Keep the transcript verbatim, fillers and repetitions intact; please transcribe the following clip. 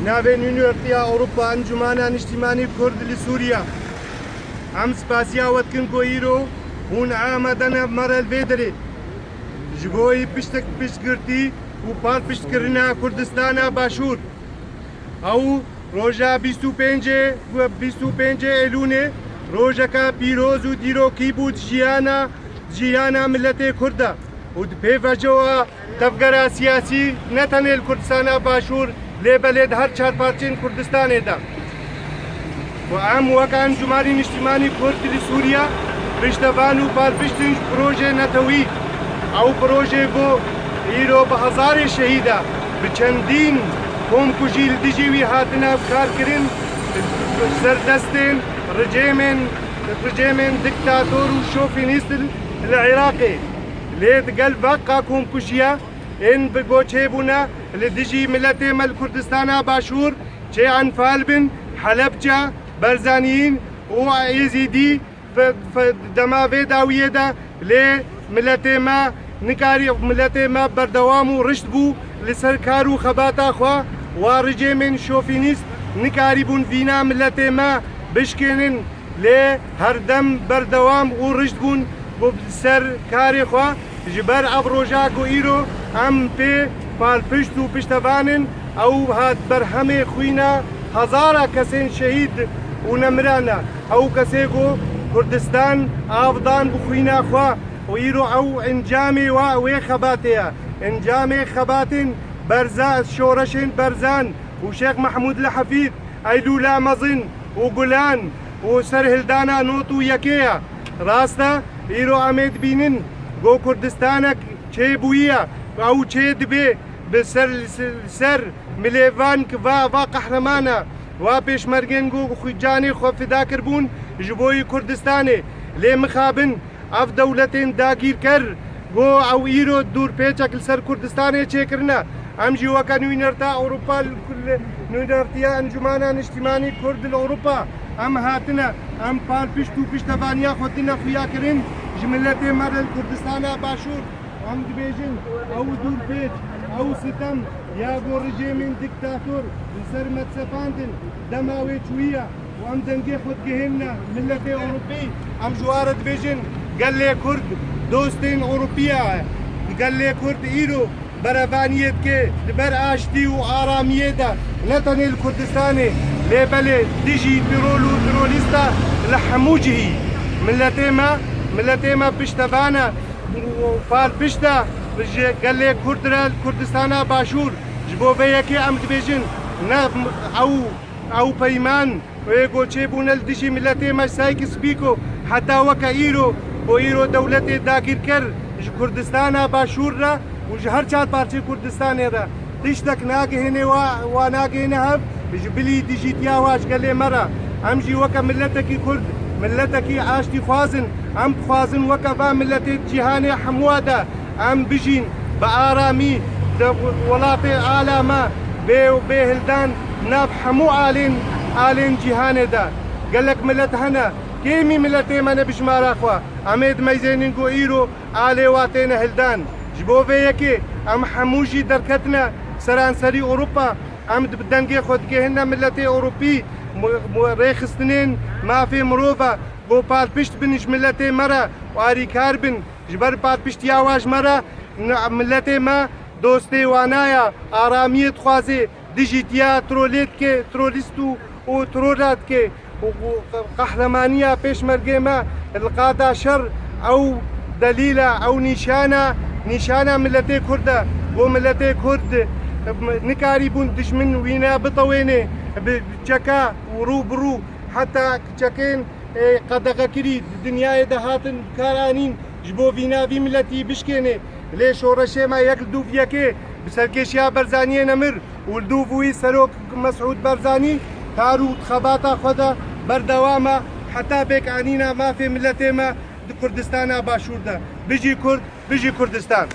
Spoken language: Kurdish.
Navê Nûnertiya Ewropa Encûmana Niştîmanî Kurd li Sûriye. Em spasiya we dikin ku îro hûn amade ne me re li vê derê. Ji bo piştek piştgirtî û palpiştkirina Kurdistana Başûr. Ew roja bîst û pêncê, bîst û pêncê Êlûnê rojeke pîroz û dîrokî bû di jiyana, jiyana miletê Kurd de û di pêvajoya tevgera siyasî ne tenê li Kurdistana Başûr, lê belê di her çar parçeyên Kurdistanê de. Û em weke Encûmanî Niştîmanî Kurd li Sûriye piştevan û palpişt in ji projê netewî. Ew projê ku îro bi hezarê şehîd e, bi çendîn komkujî li dijî wî hatine karkirin, ser destên rejîmên, rejîmên diktator û şofînîst li Iraqê. Lê digel veqa komkujiya ên bi goçê bûne li dijî miletê me li Kurdistana Başûr, çê Enfal bin, Helebce, Berzaniyîn û Êzîdî, fe-, fe-, dema vê dawiyê de lê miletê me nikarî, miletê me berdewam û rişt bû li ser kar û xebata xwe, wa rejîmên şofînîst nikarîbûn vîna miletê me bişkênin. Lê herdem berdewam û rişt bûn bo ser karê xwe. Ji ber ev roja ku îro em pê palpişt û piştevan in, ew hat berhemê xwîna hezara kesên şehîd û nemiran e. Ew kesê ku Kurdistan av dan bi xwîna xwe û îro ew encamê wa wê xebatê ye. Encamê xebatên berza, şoreşên berzan û Şêx Mehmûd li Hefîd, Eylûla Mezin û Gulan û serhildana nod û yekê ye. Rast e, îro em ê dibînin ku Kurdistanek çêbûyî ye, ew çê dibe bi ser, ser milêvan ki va, va qehreman e, va pêşmergên ku xwe canê xwe fida kiribûn ji bo yî Kurdistanê. Lê mixabin, ev dewletên dagîrker ku ew îro dûrpêçek li ser Kurdistanê çêkirine. Em jî weke Nûnerta Ewropa, li, li Nûnertiya Encûmana Niştîmanî Kurd li Ewropa em hatine, em palpişt û piştevaniya xwe tine xuya kirin ji miletê me re li Kurdistana Başûr. Em dibêjin, ew dûrpêç, ew sitem ya ku rejîmên diktator li ser me disepandin, dema wê çûyî ye. Û em dengê xwe digihînine miletê Ewropî. Em ji wan re dibêjin, gelê Kurd dostên Ewropî ye. Gelê Kurd îro berevaniyê dike di ber aştî û aramiyê de, ne tenê li Kurdistanê, lê belê dijî teror û terorîsta li hemû cihî. Miletê me, miletê me piştevan e û palpişt e ji gelê Kurd re li Kurdistana Başûr. Ji bo vê yekê em dibêjin, ne ew Ew peyman wê ku çêbûne li dijî miletê me Sykes-Picot heta weke îro, ku îro dewletê dagîrker ji Kurdistana Başûr re û ji her çar parçeyê Kurdistanê re tiştek nagihêne wa, wa nagihêne hev, ji bilî dijîtiya wa ji gelê me re. Em jî weke miletekî Kurd, miletekî aştîxwaz in, em dixwazin weke va miletê cîhanê hemûa de em bijîn bi aramî di welatê ala me bê, bê hildan nav hemû alên, alên cîhanê de. Gelek milet hene, kêmî miletê me ne bi jimara xwe. Em ê dimeyzênin ku îro alê wa têne hildan. Ji bo vê yekê em hemû jî derketine seranserî Ewropa. Em di dengê xwe digihîne miletê Ewropî, mu-, mu-, rêxistinên mafê mirov e ku palpişt bin ji miletê me re û arîkar bin. Ji ber palpiştiya wa ji me re, n-, miletê me dostê wana ye, aramiyê dixwaze, dijîtiya trolê dike, trolîst û, û terora dike. Û, û qehremaniya pêşmergê me li qada şer ew delîl e, ew nîşan e, nîşana miletê Kurd e. Ku miletê Kurd nikarîbûn dijmin wîne bitewêne bi çeka û rû bi rû heta çekên, e, qedexekirî di dinyayê de hatin bikaranîn ji bo vîna vî miletî bişkêne. Lê şoreşê me yek li dûv yekê bi serkêşiya Berzaniyê nemir û li dûv wî serok Mesûd Berzanî kar û xebata xwe de berdewam e heta pêkanîna mafê miletê me di Kurdistana Başûr de. Bijî Kurd, bijî Kurdistan!